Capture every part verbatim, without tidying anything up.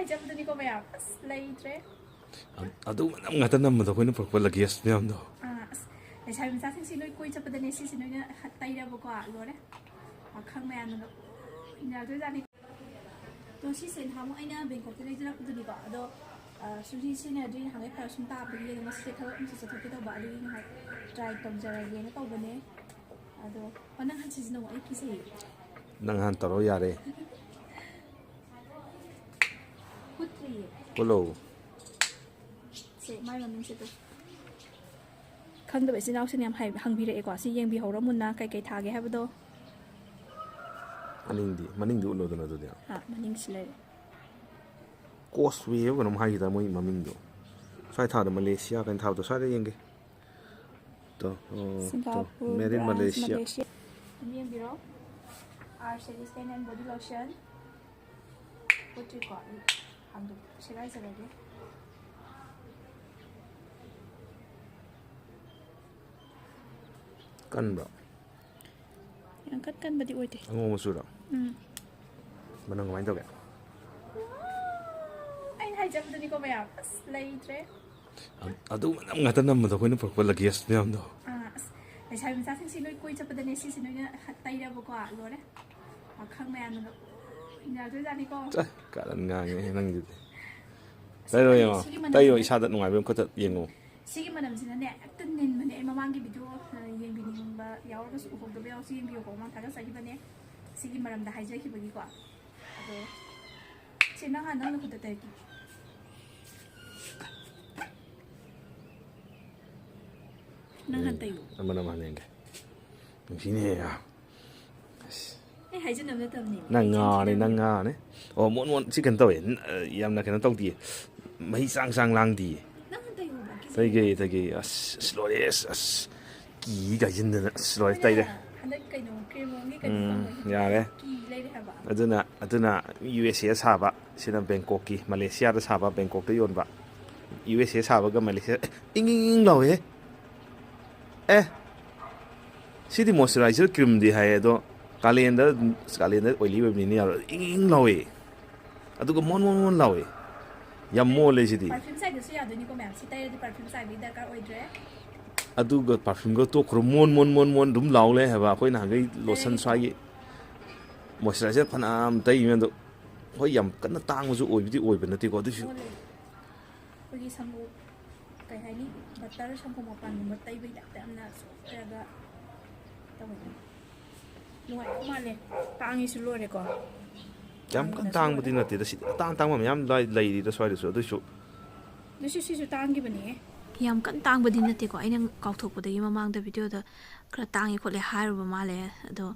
ꯆꯠꯄꯗꯨꯅꯤꯀꯣ ꯃꯌꯥꯝ, ꯑꯁ, ꯂꯩꯇ꯭ꯔꯦ꯫ ꯑ-, ꯑꯗꯨ ꯃꯅꯝ ꯉꯥꯛꯇ ꯅꯝꯕꯗꯣ ꯑꯩꯈꯣꯏꯅ ꯄꯨꯔꯛꯄ luggage ꯃꯌꯥꯝꯗꯣ꯫ ꯑꯥ, ꯑꯁ, ꯂꯩꯁꯥꯕꯤ ꯃꯆꯥꯁꯤꯡꯁꯤ ꯅꯣꯏ ꯀꯣꯏ ꯆꯠꯄꯗꯅꯦ ꯁꯤꯁꯤ ꯅꯣꯏꯅ ꯇꯩꯔꯕꯀꯣ, ꯂꯣꯏꯔꯦ꯫ ꯄꯥꯈꯪ ꯃꯌꯥꯝꯅꯒ ꯏꯟꯅꯔꯛꯇꯣꯏꯖꯥꯠꯅꯤ꯫ ꯑꯗꯣ ꯁꯤꯁꯦ ꯅꯍꯥꯟꯃꯨꯛ ꯑꯩꯅ ꯕꯦꯡꯀꯣꯛꯇ ꯂꯩꯖꯔꯛꯄꯗꯨꯅꯤꯀꯣ꯫ ꯑꯗꯣ, ꯑ, ꯁꯨꯡꯁꯤ ꯁꯤꯖꯤꯟꯅꯗ꯭ꯔꯤ, ꯅꯍꯥꯟꯒꯩ ꯐꯔ ꯁꯨꯝ ꯇꯥꯕꯒꯤ ꯑꯗꯣ ꯉꯁꯤꯁꯦ ꯊꯕꯛ ꯑꯃꯁꯨ ꯆꯠꯊꯣꯛꯀꯦ ꯇꯧꯕ, ꯑꯗꯨꯒꯤ ꯉꯥꯏꯍꯥꯛ try ꯇꯧꯖꯔꯒꯦꯅ ꯇꯧꯕꯅꯦ꯫ ꯑꯗꯣ, ꯑꯣ, ꯅꯪ ꯍꯥꯟ ꯁꯤꯖꯤꯟꯅꯧ, ꯑꯩ ꯀꯤꯖꯩꯌꯦ꯫ ꯅꯪ ꯍꯥꯟ ꯇꯧꯔꯣ, ꯌꯥꯔꯦ꯫ ꯍꯨꯠꯇ꯭ꯔꯤꯌꯦ꯫ ꯍꯨꯠꯂꯣ꯫ ꯁꯦ, ꯃꯥꯏ ꯃꯃꯤꯡꯁꯦ ꯇꯨ꯫ ꯈꯪꯗꯕ ꯏꯆꯤꯟ ꯏꯅꯥꯎꯁꯤꯡꯅ ꯌꯥꯝ ꯍꯥꯏ-, ꯍꯪꯕꯤꯔꯛꯑꯦꯀꯣ꯫ ꯁꯤ ꯌꯦꯡꯕꯤꯍꯧꯔꯣ ꯃꯨꯟꯅ, ꯀꯩꯀꯩ ꯊꯥꯒꯦ ꯍꯥꯏꯕꯗꯣ꯫ ꯃꯅꯤꯡꯗꯤ, ꯃꯅꯤꯡꯗꯤ ꯎꯠꯂꯣꯗꯅ ꯑꯗꯨꯗꯤ꯫ ꯍꯥ, ꯃꯅꯤꯡꯁꯤ ꯂꯩꯔꯦ꯫ Causeway ꯍꯥꯏꯕ ꯀꯩꯅꯣꯝ ꯍꯥꯏꯈꯤꯗ ꯃꯣꯏ ꯃꯃꯤꯡꯗꯣ꯫ ꯁ꯭ꯋꯥꯏ ꯊꯥꯗ Malaysia ꯀꯥꯏꯅ ꯊꯥꯕꯗꯣ ꯁ꯭ꯋꯥꯏꯗ ꯌꯦꯡꯒꯦ꯫ ꯇꯣ, ꯑꯣ, ꯇꯣ, Singapore, Made in France, Malaysia꯫ Malaysia꯫ ꯑꯗꯨꯝ ꯌꯦꯡꯕꯤꯔꯣ꯫ R series hand and body lotion꯫ ꯄꯣꯠꯇ꯭ꯔꯤꯀꯣ, ꯑꯩ ꯍꯥꯡꯗꯣꯛ-, ꯁꯦꯒꯥꯏꯖꯔꯒꯦ꯫ ꯀꯟꯕ꯭ꯔꯣ? ꯌꯥꯝ ꯀꯟ ꯀꯟꯕꯗꯤ ꯑꯣꯏꯗꯦ꯫ ꯑꯉꯧꯕ ꯃꯆꯨꯔꯣ? ꯎꯝ꯫ ꯃꯅꯝ ꯀꯃꯥꯏꯅ ꯇꯧꯒꯦ? ꯑꯩꯅ ꯍꯥꯏꯖꯕꯗꯨꯅꯤꯀꯣ ꯃꯌꯥꯝ, ꯑꯁ, ꯂꯩꯇ꯭ꯔꯦ꯫ ꯑ-, ꯑꯗꯨ ꯃꯅꯝ ꯉꯥꯛꯇ ꯅꯝꯕꯗꯣ ꯑꯩꯈꯣꯏꯅ ꯄꯨꯔꯛꯄ luggage ꯃꯌꯥꯝꯗꯣ꯫ ꯑꯥ, ꯑꯁ, ꯂꯩꯁꯥꯕꯤ ꯃꯆꯥꯁꯤꯡꯁꯤ ꯅꯣꯏ ꯀꯣꯏ ꯆꯠꯄꯗꯅꯦ ꯁꯤꯁꯤ ꯅꯣꯏꯅ ꯇꯩꯔꯕꯀꯣ, ꯂꯣꯏꯔꯦ꯫ ꯄꯥꯈꯪ ꯃꯌꯥꯝꯅꯒ ꯏꯟꯅꯔꯛꯇꯣꯏꯖꯥꯠꯅꯤꯀꯣ꯫ ꯆ-, ꯀꯥꯔꯟ ꯉꯥꯡꯉꯦ ꯅꯪꯒꯤꯗꯨꯗꯤ꯫ ꯑꯁ, ꯇꯩꯔꯣ ꯌꯦꯡꯉꯣ, ꯁꯤꯒꯤ ꯃꯅꯝꯁꯤꯅ ꯇꯩꯔꯣ, ꯏꯁꯥꯗ ꯅꯨꯡꯉꯥꯏꯕ ꯑꯃ ꯈꯨꯠꯇ ꯌꯦꯡꯉꯣ꯫ ꯁꯤꯒꯤ ꯃꯅꯝꯁꯤꯅꯅꯦ ꯍꯦꯛꯇ ꯅꯤꯟꯕꯅꯦ꯫ ꯑꯩ ꯃꯃꯥꯡꯒꯤ video, ꯑ, ꯌꯦꯡꯕꯤꯅꯤꯡꯕ ꯌꯥꯎꯔꯒꯁꯨ ꯎꯍꯧꯗꯕ ꯌꯥꯎꯔꯁꯨ ꯌꯦꯡꯕꯤꯌꯨꯀꯣ, ꯃꯃꯥꯡ ꯊꯥꯒꯠꯆꯈꯤꯕꯅꯦ꯫ ꯁꯤꯒꯤ ꯃꯔꯝꯗ ꯍꯥꯏꯖꯈꯤꯕꯒꯤꯀꯣ꯫ ꯑꯗꯣ ꯁꯤ ꯅꯪ ꯍꯥꯟꯅ ꯅꯪ ꯈꯨꯠꯇ ꯇꯩꯔꯛꯀꯦ꯫ ꯅꯪ ꯍꯥꯟꯅ ꯇꯩꯌꯨ꯫ ꯑꯃꯅ ꯑꯃ ꯍꯥꯟꯅ ꯌꯦꯡꯒꯦ꯫ ꯅꯨꯡꯁꯤꯅꯦ꯫ ꯑꯁ꯫ ꯑꯩ ꯍꯥꯏꯖꯟꯅꯕ ꯅꯠꯇꯕꯅꯦ꯫ ꯅꯪ ꯉꯥꯎꯔꯦ, ꯅꯪ ꯉꯥꯎꯔꯦ꯫ ꯑꯣ, ꯃꯣꯟ ꯃꯣꯟ ꯁꯤ ꯀꯩꯅꯣ ꯇꯧꯋꯦ꯫ ꯌꯥꯝꯅ ꯀꯩꯅꯣ ꯇꯧꯗꯤꯌꯦ꯫ ꯃꯍꯤ ꯆꯥꯡ ꯆꯥꯡ ꯂꯥꯡꯗꯤꯌꯦ꯫ ꯅꯪ ꯍꯥꯟꯅ ꯇꯩꯌꯣꯕ, ꯀꯤꯖꯩ꯫ ꯇꯩꯒꯦ, ꯇꯩꯒꯦ꯫ ꯑꯁ, ꯑꯁ, ꯂꯣꯏꯔꯦ꯫ ꯑꯁ, ꯑꯁ꯫ ꯀꯤ ꯀꯥꯏꯁꯤꯟꯗꯅ꯫ ꯑꯁ, ꯂꯣꯏꯔꯦ, ꯇꯩꯔꯦ꯫ ꯑꯩꯈꯣꯏꯅ ꯍꯟꯗꯛ ꯀꯩꯅꯣ, cream ꯔꯣꯝꯒꯤ ꯀꯩꯅꯣ ꯎꯝ, ꯇꯧꯕꯒꯤ ꯌꯥꯔꯦ꯫ ꯀꯤ ꯂꯩꯔꯦ ꯍꯥꯏꯕ꯫ ꯑꯗꯨꯅ, ꯑꯗꯨꯅ U S A ꯁꯥꯕ, ꯁꯤꯅ ꯕꯦꯡꯀꯣꯛꯀꯤ, ꯃꯂꯦꯁꯤꯌꯥꯗ ꯁꯥꯕ, ꯕꯦꯡꯀꯣꯛꯇ ꯌꯣꯟꯕ꯫ U S A ꯁꯥꯕꯒ ꯃꯂꯦꯁꯤꯌꯥ, ꯏꯪ ꯏꯪ ꯏꯪ ꯂꯥꯎꯋꯦꯍꯦ꯫ ꯑꯦ, ꯁꯤꯗꯤ moisturizer creamꯗꯤ ꯍꯥꯏ, ꯑꯗꯣ ꯀꯥꯂꯦꯟꯗ, ꯀꯥꯂꯦꯟꯗ oily ꯑꯣꯏꯕꯅꯤꯅ ꯌꯥꯔꯣꯏ꯫ ꯏꯪ ꯏꯪ ꯂꯥꯎꯋꯦ꯫ ꯑꯗꯨꯒ ꯃꯣꯟ ꯃꯣꯟ ꯃꯣꯟ ꯂꯥꯎꯋꯦ꯫ ꯌꯥꯝ ꯃꯣꯜꯂꯦ ꯁꯤꯗꯤ꯫ ꯄꯔꯐ꯭ꯌꯨꯝ ꯆꯥꯏꯗ꯭ꯔꯁꯨ ꯌꯥꯗꯣꯏꯅꯤꯀꯣ ꯃꯌꯥꯝ꯫ ꯁꯤ ꯇꯩꯔꯗꯤ ꯄꯔꯐ꯭ꯌꯨꯝ ꯆꯥꯏꯕꯒꯤ ꯗꯔꯀꯥꯔ ꯑꯣꯏꯗ꯭ꯔꯦ꯫ ꯑꯗꯨꯒ ꯄꯔꯐ꯭ꯌꯨꯝꯒ ꯇꯣꯛꯈ꯭ꯔꯣ, ꯃꯣꯟ ꯃꯣꯟ ꯃꯣꯟ ꯃꯣꯟ ꯑꯗꯨꯝ ꯂꯥꯎ ꯂꯩ ꯍꯥꯏꯕ꯫ ꯑꯩꯈꯣꯏ ꯅꯍꯥꯟꯈꯩ ꯂꯣꯁꯟ ꯁ꯭ꯋꯥꯏꯒꯤ ꯃꯣꯏꯆꯔꯥꯏꯖꯔ ꯐꯅꯌꯥꯝ ꯇꯩ ꯃꯌꯥꯝꯗꯣ, ꯍꯣꯏ, ꯌꯥꯝ ꯀꯟꯅ ꯇꯥꯡꯕꯁꯨ ꯑꯣꯏꯕꯗꯤ ꯑꯣꯏꯕ ꯅꯠꯇꯦꯀꯣ, ꯑꯗꯨꯏꯁꯨ꯫ ꯃꯣꯜꯂꯦ꯫ ꯑꯩꯈꯣꯏꯒꯤ ꯁꯝꯕꯨ, ꯀꯩ ꯍꯥꯏꯅꯤ, ꯕꯇꯔ ꯁꯪꯒꯣꯝ ꯃꯄꯥꯟꯒꯨꯝꯕ ꯇꯩꯕꯒꯤ ꯇꯥꯏꯞꯇ ꯌꯥꯝꯅ soft ꯑꯣꯏꯔꯒ ꯇꯧꯋꯦ꯫ ꯅꯨꯡꯉꯥꯏꯗꯧ ꯃꯥꯜꯂꯦ꯫ ꯇꯥꯡꯉꯤꯁꯨ ꯂꯣꯏꯔꯦꯀꯣ꯫ ꯌꯥꯝ ꯀꯟꯅ ꯇꯥꯡꯕꯗꯤ ꯅꯠꯇꯦꯗ ꯁꯤꯗꯤ꯫ ꯑꯇꯥꯡ ꯑꯇꯥꯡꯕ ꯃꯌꯥꯝ ꯂꯩ-, ꯂꯩꯔꯤꯗ ꯁ꯭ꯋꯥꯏꯗꯁꯨ꯫ ꯑꯗꯨꯏꯁꯨ ꯑꯗꯨꯁꯨ ꯁꯤꯁꯨ ꯇꯥꯡꯈꯤꯕꯅꯦ꯫ ꯌꯥꯝ ꯀꯟꯅ ꯇꯥꯡꯕꯗꯤ ꯅꯠꯇꯦꯀꯣ꯫ ꯑꯩꯅ ꯀꯥꯎꯊꯣꯛꯄꯗꯒꯤ ꯃꯃꯥꯡꯗ ꯚꯤꯗꯤꯑꯣꯗ ꯈꯔ ꯇꯥꯡꯉꯦ ꯈꯣꯠꯂꯦ ꯍꯥꯏꯔꯨꯕ ꯃꯥꯜꯂꯦ꯫ ꯑꯗꯣ,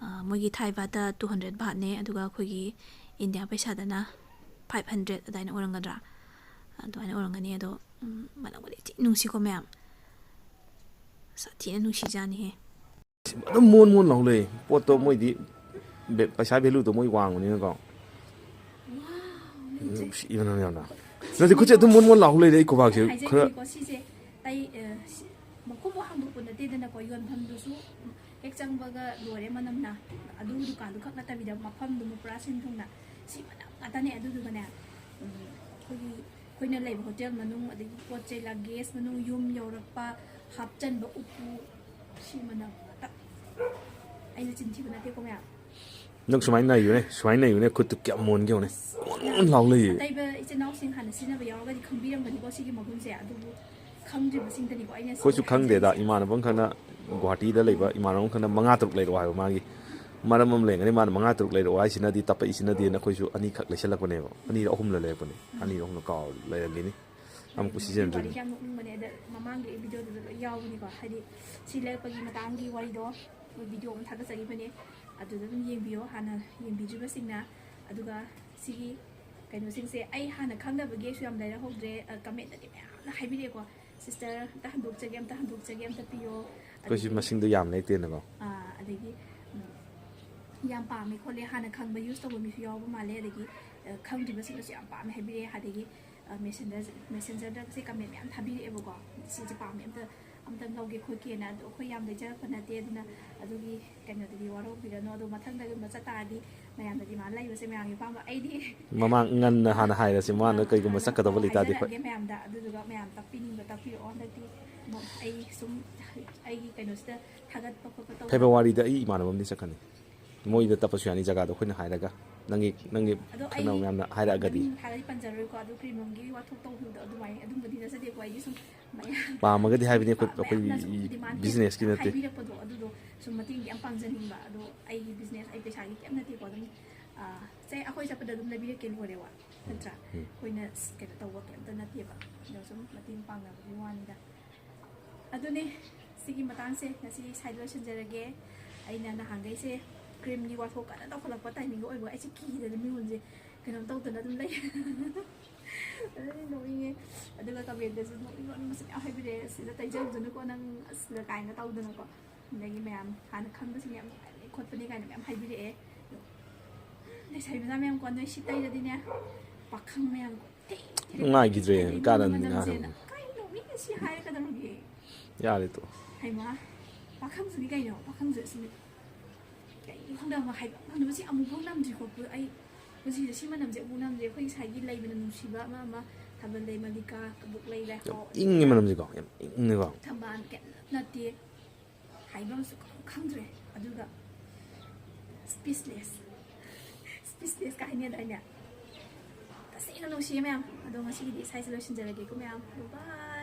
ꯑ, ꯃꯣꯏꯒꯤ ꯊꯥꯏ ꯕꯥꯠꯇ two hundred ꯕꯥꯠꯅꯦ, ꯑꯗꯨꯒ ꯑꯩꯈꯣꯏꯒꯤ ꯏꯟꯗꯤꯌꯥ ꯄꯩꯁꯥꯗꯅ five hundred ꯑꯗꯨꯃꯥꯏꯅ ꯑꯣꯏꯔꯝꯒꯗ꯭ꯔꯥ? ꯑꯗꯨꯃꯥꯏꯅ ꯑꯣꯏꯔꯝꯒꯅꯤ꯫ ꯑꯗꯣ, ꯎꯝ, ꯃꯅꯝꯒꯗꯤ ꯊꯤ ꯅꯨꯡꯁꯤꯀꯣ ꯃꯌꯥꯝ꯫ ꯁꯥꯊꯤꯅ ꯅꯨꯡꯁꯤꯖꯥꯅꯤꯍꯦ꯫ ꯑꯗꯨꯝ ꯃꯣꯟ ꯃꯣꯟ ꯂꯥꯎ ꯂꯩ꯫ ꯄꯣꯠꯇꯣ ꯃꯣꯏꯗꯤ ꯕꯦ-, ꯄꯩꯁꯥ ꯚꯦꯂꯨꯗꯣ ꯃꯣꯏ ꯋꯥꯡꯕꯅꯤꯅꯀꯣ꯫ ꯅꯨꯡꯁꯤꯕꯅ ꯌꯥꯝꯅ꯫ ꯅꯠꯇꯦ, ꯈꯨꯠꯁꯦ ꯑꯗꯨꯝ ꯃꯣꯟ ꯃꯣꯟ ꯂꯥꯎ ꯂꯩꯔꯦ ꯑꯩ ꯈꯨꯕꯥꯛꯁꯦ꯫ ꯈꯔ ꯍꯥꯏꯖꯩꯅꯤꯀꯣ, ꯁꯤꯁꯦ ꯇꯩ-, ꯑ, ꯁꯤ-, ꯃꯈꯨꯝꯕꯨ ꯍꯥꯡꯗꯣꯛꯄ ꯅꯠꯇꯦꯗꯅꯀꯣ, ꯌꯣꯟꯐꯝꯗꯨꯁꯨ ꯍꯦꯛ ꯆꯪꯕꯒ ꯂꯣꯏꯔꯦ ꯃꯅꯝꯅ꯫ ꯑꯗꯨ ꯗꯨꯀꯥꯟꯗꯨ ꯈꯛ ꯅꯠꯇꯕꯤꯗ ꯃꯐꯝꯗꯨꯃ ꯄꯨꯔꯥ ꯁꯤꯟ ꯊꯨꯡꯅ ꯁꯤ ꯃꯅꯝ ꯉꯥꯛꯇꯅꯦ꯫ ꯑꯗꯨꯗꯨꯒꯅꯦ, ꯎꯝ, ꯑꯩꯈꯣꯏꯒꯤ, ꯑꯩꯈꯣꯏꯅ ꯂꯩꯕ ꯍꯣꯇꯦꯜ ꯃꯅꯨꯡ, ꯑꯗꯒꯤ ꯄꯣꯠ ꯆꯩ luggage ꯃꯅꯨꯡ, ꯌꯨꯝ ꯌꯧꯔꯛꯄ, ꯍꯥꯞꯆꯟꯕ ꯎꯄꯨ, ꯁꯤ ꯃꯅꯝ ꯉꯥꯛꯇ꯫ ꯑꯩꯅ ꯆꯤꯟ ꯊꯤꯕ ꯅꯠꯇꯦꯀꯣ ꯃꯌꯥꯝ꯫ ꯅꯪ ꯁꯨꯃꯥꯏꯅ ꯅꯩꯌꯨꯅꯦ, ꯁꯨꯃꯥꯏꯅ ꯅꯩꯌꯨꯅꯦ, ꯈꯨꯠꯇꯨ ꯀꯌꯥꯝ ꯃꯣꯟꯒꯦ ꯌꯦꯡꯉꯨꯅꯦ꯫ ꯃꯣꯟ ꯃꯣꯟ ꯂꯥꯎ ꯂꯩꯌꯦ꯫ ꯑꯇꯩꯕ ꯏꯆꯤꯟ ꯏꯅꯥꯎꯁꯤꯡ ꯍꯥꯟꯅ ꯁꯤꯖꯤꯟꯅꯕ ꯌꯥꯎꯔꯒꯗꯤ ꯈꯪꯕꯤꯔꯝꯒꯅꯤꯀꯣ ꯁꯤꯒꯤ ꯃꯒꯨꯟꯁꯦ꯫ ꯑꯗꯨꯕꯨ ꯈꯪꯗ꯭ꯔꯤꯕꯁꯤꯡꯗꯅꯤꯀꯣ ꯑꯩꯅ ꯁꯤ ꯑꯩꯈꯣꯏꯁꯨ ꯈꯪꯗꯦꯗ, ꯍꯥꯏꯖꯔꯤꯁꯦ꯫ ꯏꯃꯥꯟꯅꯕ ꯑꯃꯈꯛꯅ, ꯒꯨꯍꯥꯇꯤꯗ ꯂꯩꯕ ꯏꯃꯥꯟꯅꯕ ꯑꯃꯈꯛꯅ ꯃꯉꯥ ꯇꯔꯨꯛ ꯂꯩꯔꯛꯑꯣ ꯍꯥꯏꯕ ꯃꯥꯒꯤ꯫ ꯃꯔꯝ ꯑꯃ ꯂꯩꯔꯝꯒꯅꯤ, ꯃꯥꯅ ꯃꯉꯥ ꯇꯔꯨꯛ ꯂꯩꯔꯛꯑꯣ ꯍꯥꯏꯁꯤꯅꯗꯤ ꯇꯞꯄꯛꯏꯁꯤꯅꯗꯤꯅ ꯑꯩꯈꯣꯏꯁꯨ ꯑꯅꯤꯈꯛ ꯂꯩꯁꯜꯂꯛꯄꯅꯦꯕ꯫ ꯑꯅꯤꯔ ꯑꯍꯨꯝꯂ ꯂꯩꯔꯛꯄꯅꯦ꯫ ꯑꯅꯤꯔ ꯑꯍꯨꯝꯂ ꯀꯥꯎ ꯂꯩꯔꯝꯒꯅꯤ꯫ ꯑꯃꯨꯛꯄꯨ ꯁꯤꯖꯤꯟꯅꯗ꯭ꯔꯤꯕꯅꯤ꯫ ꯋꯥꯔꯤꯁꯦ ꯌꯥꯝ ꯅꯣꯛꯅꯤꯡꯕꯅꯦ꯫ ꯑꯗ ꯃꯃꯥꯡꯒꯤ ꯑꯩ ꯚꯤꯗꯤꯑꯣꯗꯨꯗ ꯂꯣꯏ ꯌꯥꯎꯕꯅꯤꯀꯣ꯫ ꯍꯥꯏꯗꯤ ꯁꯤ ꯂꯩꯔꯛꯄꯒꯤ ꯃꯇꯥꯡꯒꯤ ꯋꯥꯔꯤꯗꯣ ꯑꯩꯈꯣꯏ ꯚꯤꯗꯤꯑꯣ ꯑꯃ ꯊꯥꯒꯠꯆꯈꯤꯕꯅꯦ꯫ ꯑꯗꯨꯗ ꯑꯗꯨꯝ ꯌꯦꯡꯕꯤꯌꯣ ꯍꯥꯟꯅ ꯌꯦꯡꯕꯤꯗ꯭ꯔꯤꯕꯁꯤꯡꯅ꯫ ꯑꯗꯨꯒ ꯁꯤꯒꯤ ꯀꯩꯅꯣꯁꯤꯡꯁꯦ ꯑꯩ ꯍꯥꯟꯅ ꯈꯪꯗꯕꯒꯤ ꯑꯩꯁꯨ ꯌꯥꯝ ꯂꯩꯔꯛꯍꯧꯗ꯭ꯔꯦ꯫ ꯑ, comment ꯇꯗꯤ ꯃꯌꯥꯝꯅ ꯍꯥꯏꯕꯤꯔꯛꯑꯦꯀꯣ, "Sister, ꯑꯝꯇ ꯍꯟꯗꯣꯛꯆꯒꯦ, ꯑꯝꯇ ꯍꯟꯗꯣꯛꯆꯒꯦ, ꯑꯝꯇ ꯄꯤꯌꯣ"꯫ ꯑꯩꯈꯣꯏꯁꯨ ꯑꯗꯒꯤ, ꯃꯁꯤꯡꯗꯣ ꯌꯥꯝ ꯂꯩꯇꯦꯅꯀꯣ꯫ ꯑ, ꯑꯗꯒꯤ, ꯎꯝ, ꯌꯥꯝ ꯄꯥꯝꯃꯦ ꯈꯣꯠꯂꯦ, ꯍꯥꯟꯅ ꯈꯪꯕ use ꯇꯧꯕ ꯃꯤꯁꯨ ꯌꯥꯎꯕ ꯃꯥꯜꯂꯦ꯫ ꯑꯗꯒꯤ, ꯑ, ꯈꯪꯗ꯭ꯔꯤꯕꯁꯤꯡꯅꯁꯨ ꯌꯥꯝ ꯄꯥꯝꯃꯦ ꯍꯥꯏꯕꯤꯔꯛꯑꯦ꯫ ꯑꯗꯒꯤ, ꯑ, Messenger, Messenger ꯗꯒꯁꯦ comment ꯃꯌꯥꯝ ꯊꯥꯕꯤꯔꯛꯑꯦꯕꯀꯣ, "ꯁꯤꯁꯦ ꯄꯥꯝꯃꯦ, ꯑꯝꯇ, ꯑꯝꯇ ꯂꯧꯒꯦ ꯈꯣꯠꯀꯦꯅ"꯫ ꯑꯗꯣ ꯑꯩꯈꯣꯏ ꯌꯥꯝ ꯂꯩꯖꯔꯛꯄ ꯅꯠꯇꯦ, ꯑꯗꯨꯅ ꯑꯗꯨꯒꯤ ꯀꯩꯅꯣꯗꯨꯗꯤ ꯋꯥꯔꯧꯕꯤꯔꯅꯨ꯫ ꯑꯗꯣ ꯃꯊꯪꯗꯒꯨꯝꯕ ꯆꯠ ꯇꯥꯔꯗꯤ ꯃꯌꯥꯝꯅ ꯗꯤꯃꯥꯟ ꯂꯩꯕꯁꯦ ꯃꯌꯥꯝꯒꯤ ꯑꯄꯥꯝꯕ꯫ ꯑꯩꯗꯤ ꯃꯃꯥꯡ ꯉꯟꯅ ꯍꯥꯟꯅ ꯍꯥꯏꯔꯁꯤ, ꯃꯥꯅ ꯀꯩꯒꯨꯝꯕ ꯆꯠꯀꯗꯕ ꯂꯩꯇꯥꯔꯗꯤ ꯑꯩꯈꯣꯏ ꯍꯥꯏꯖꯔꯛꯑꯒꯦ ꯃꯌꯥꯝꯗ, ꯑꯗꯨꯗꯨꯒ ꯃꯌꯥꯝ ꯇꯥꯛꯄꯤꯅꯤꯡꯕ ꯇꯥꯛꯄꯤꯔꯛꯑꯣ꯫ ꯍꯟꯗꯛꯇꯤ ꯑꯃꯨꯛ ꯑꯩ ꯁꯨꯝ ꯑꯩꯒꯤ ꯀꯩꯅꯣꯁꯤꯗ ꯊꯥꯒꯠꯄ ꯈꯣꯠꯄ ꯇꯧꯕ ꯐꯦꯕꯋꯥꯔꯤꯗ ꯑꯩ ꯏꯃꯥꯟꯅꯕ ꯑꯃꯗꯤ ꯆꯠꯀꯅꯤ, ꯃꯣꯏꯗ ꯇꯞꯄꯁꯨ ꯌꯥꯅꯤ, ꯖꯒꯥꯗꯣ ꯑꯩꯈꯣꯏꯅ ꯍꯥꯏꯔꯒ꯫ ꯅꯪꯒꯤ ꯅꯪꯒꯤ ꯑꯗꯣ ꯈꯪꯅꯕ ꯑꯩ ꯃꯌꯥꯝꯅ ꯍꯥꯏꯔꯛꯑꯒꯗꯤ꯫ ꯃꯃꯤꯡ ꯍꯥꯏꯔꯗꯤ ꯄꯟꯖꯔꯣꯏꯀꯣ꯫ ꯑꯗꯨ ꯀ꯭ꯔꯤꯝ ꯑꯃꯒꯤ ꯋꯥꯊꯣꯛ ꯇꯧꯈꯤꯕꯗꯣ ꯑꯗꯨꯃꯥꯏꯅ ꯑꯗꯨꯝꯕꯗꯤ ꯅꯠꯆꯗꯦꯀꯣ꯫ ꯑꯩꯗꯤ ꯁꯨꯝ ꯃꯌꯥꯝ ꯄꯥꯝꯃꯒꯗꯤ ꯍꯥꯏꯕꯅꯤ ꯑꯩꯈꯣꯏ, ꯑꯩꯈꯣꯏ ꯃꯌꯥꯝꯅ ꯁꯨꯝ ꯗꯤꯃꯥꯟ ꯕꯤꯖꯤꯅꯦꯁꯀꯤ ꯅꯠꯇꯦ꯫ ꯍꯥꯏꯕꯤꯔꯛꯄꯗꯣ ꯑꯗꯨꯗꯣ ꯁꯨꯝ ꯃꯇꯦꯡꯗꯤ ꯌꯥꯝ ꯄꯥꯡꯖꯅꯤꯡꯕ꯫ ꯑꯗꯣ ꯑꯩꯒꯤ ꯕꯤꯖꯤꯅꯦꯁ, ꯑꯩ ꯄꯩꯁꯥꯒꯤ ꯀꯩꯝ ꯅꯠꯇꯦꯀꯣ꯫ ꯑꯗꯨꯝ ꯑꯥ, ꯁꯦ ꯑꯩꯈꯣꯏ ꯆꯠꯄꯗ ꯑꯗꯨꯝ ꯂꯩꯕꯤꯔꯛꯀꯦ ꯂꯣꯏꯔꯦ ꯋꯥ, ꯅꯠꯇ꯭ꯔꯥ? ꯎꯝ꯫ ꯑꯩꯈꯣꯏꯅ ꯀꯩꯅꯣ ꯇꯧꯕ ꯀꯩꯝꯇ ꯅꯠꯇꯦꯕ꯫ ꯑꯗꯣ ꯁꯨꯝ ꯃꯇꯦꯡ ꯄꯥꯡꯅꯕꯒꯤ ꯋꯥꯅꯤꯗ꯫ ꯑꯗꯨꯅꯦ, ꯁꯤꯒꯤ ꯃꯇꯥꯡꯁꯦ ꯉꯁꯤ ꯁ꯭ꯋꯥꯏꯗ ꯂꯣꯏꯁꯤꯟꯖꯔꯒꯦ꯫ ꯑꯩꯅ ꯅꯍꯥꯟꯈꯩꯁꯦ ꯀ꯭ꯔꯤꯝꯒꯤ ꯋꯥꯊꯣꯛ ꯀꯟꯅ ꯇꯧꯈꯠꯂꯛꯄ ꯇꯥꯏꯃꯤꯡꯒ ꯑꯣꯏꯕ, ꯑꯩꯁꯦ ꯀꯤꯗꯅ ꯃꯤꯉꯣꯟꯁꯦ ꯀꯩꯅꯣꯝ ꯇꯧꯗꯅ ꯑꯗꯨꯝ ꯂꯩ꯫ ꯑꯗꯨꯅ ꯅꯣꯛꯅꯤꯡꯉꯦ꯫ ꯑꯗꯨꯒ ꯀꯃꯦꯟꯗꯁꯨ ꯅꯣꯛꯅꯤꯡ ꯅꯣꯛꯅꯤꯡꯕꯁꯨ ꯃꯌꯥꯝ ꯍꯥꯏꯕꯤꯔꯛꯑꯦ, "ꯁꯤꯗ ꯇꯩꯖꯧꯗꯅꯀꯣ ꯅꯪ ꯑꯁꯤꯗ" ꯀꯥꯏꯅ ꯇꯧꯗꯅꯀꯣ꯫ ꯑꯗꯒꯤ ꯃꯌꯥꯝ ꯍꯥꯟꯅ ꯈꯪꯕꯁꯤꯡ ꯌꯥꯝ ꯅꯨꯡꯉꯥꯏꯕꯅꯦ ꯈꯣꯠꯄꯅꯦ ꯀꯥꯏꯅ ꯃꯌꯥꯝ ꯍꯥꯏꯕꯤꯔꯛꯑꯦ꯫ ꯑꯗꯣ ꯂꯩꯁꯥꯕꯤ ꯃꯆꯥ ꯃꯌꯥꯝꯀꯣ, ꯅꯣꯏ ꯁꯤ ꯇꯩꯔꯗꯤꯅꯦ, ꯄꯥꯈꯪ ꯃꯌꯥꯝꯀꯣ, ꯊꯤ ꯊꯤꯔꯛꯀꯅꯤ꯫ ꯅꯨꯡꯉꯥꯏꯈꯤꯗ꯭ꯔꯦ, ꯍꯥꯏꯗꯤ ꯀꯥꯟꯅ ꯏꯃꯨꯡ ꯅꯤꯡꯉꯥꯏ ꯃꯅꯝꯁꯦꯅ꯫ ꯍꯧꯕꯅꯤ꯫ ꯀꯩꯅꯣ ꯃꯤꯅ ꯁꯤ ꯍꯥꯏꯔꯒꯗꯧꯔꯒꯦ? ꯌꯥꯔꯦ ꯇꯣꯛꯑꯣ꯫ ꯍꯩꯃꯥ, ꯄꯥꯈꯪꯁꯤꯗꯤ ꯀꯩꯅꯣ? ꯄꯥꯈꯪꯁꯨ ꯑꯁꯤꯅꯤ꯫ ꯀꯩꯅꯣ ꯈꯪꯗꯦ, ꯑꯃ ꯍꯥꯏꯕ ꯈꯪꯗꯕ, ꯁꯤ ꯑꯃꯨꯛꯐꯥꯎ ꯅꯝꯗ꯭ꯔꯤ ꯈꯣꯠꯄ ꯑꯩ ꯄꯨꯟꯁꯤꯗ ꯁꯤ ꯃꯅꯝꯁꯦ ꯑꯃꯨꯛ ꯅꯝꯗ꯭ꯔꯤ꯫ ꯑꯩꯈꯣꯏ ꯉꯁꯥꯏꯒꯤ ꯂꯩꯕꯅ ꯅꯨꯡꯁꯤꯕ ꯑꯃ, ꯑꯃ ꯊꯥꯕꯜ ꯂꯩ, ꯃꯜꯂꯤꯀꯥ, ꯀꯕꯣꯛ ꯂꯩ, ꯌꯥꯝ ꯂꯩꯍꯥꯎ, ꯏꯪꯉꯤ ꯃꯅꯝꯁꯤꯀꯣ, ꯌꯥꯝ ꯏꯪꯉꯤꯀꯣ꯫ ꯊꯝꯕꯥꯜ, ꯀꯩꯝ ꯅꯠꯇꯦ꯫ ꯍꯥꯏꯕ ꯑꯃꯁꯨ ꯈꯪ-, ꯈꯪꯗ꯭ꯔꯦ꯫ ꯑꯗꯨꯒ speechless, speechless ꯀꯥ ꯍꯥꯏꯅꯗꯥꯏꯅꯦ? ꯇꯁꯦꯡꯅ ꯅꯨꯡꯁꯤꯌꯦ ꯃꯌꯥꯝ꯫ ꯑꯗꯣ ꯉꯁꯤꯒꯤꯗꯤ ꯁ꯭ꯋꯥꯏꯁꯦ ꯂꯣꯏꯁꯤꯟꯖꯔꯒꯦꯀꯣ ꯃꯌꯥꯝ꯫ Bye bye꯫